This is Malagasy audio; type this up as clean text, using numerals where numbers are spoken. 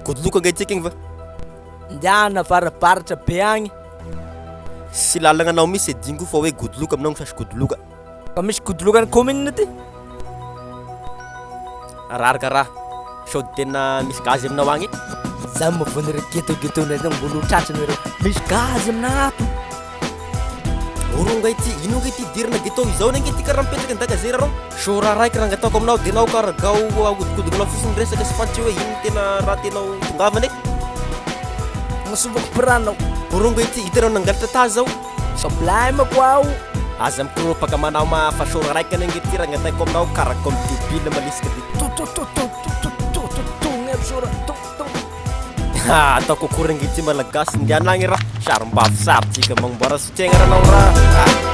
Godoloka angahy tsika igny va? Ndiana avarabaratra be agny. Sy lalagna anao misy dingo fa hoe godoloka aminao misasy godoloka. Fa misy godoloka ny commune ty? Rary karaha. Sao de tena misy gaz aminao agny e? Za mavon'ny re ghetto ghetto ndray zany mbola ho tratrany reo. Misy gaz aminah ato. O rongahy ty, ino ange ty idirana ghetto izao ny ange ty karaha mipetraka an-dagazera rô. Sao raha raiky raha angataoko aminao de nao karaha gao ahodikodignanao fotsiny ny resaka sy fantatry hoe ino tena raha tianao tongavana e. Agnasovako piranao. O rongahy ty, hitanao nangalatra taha zao. Sublime ko aho. Aza mikoropaka manao ma fa sao raha raiky ange ty raha angataiko aminao karaha comme debile malisika de. To to to to to to to to to to to. Ha, ataoko akory ange ty malagasy, ndeha anagny raha, sarim-bavy sarotsika, magnamboara soutien ranao raha.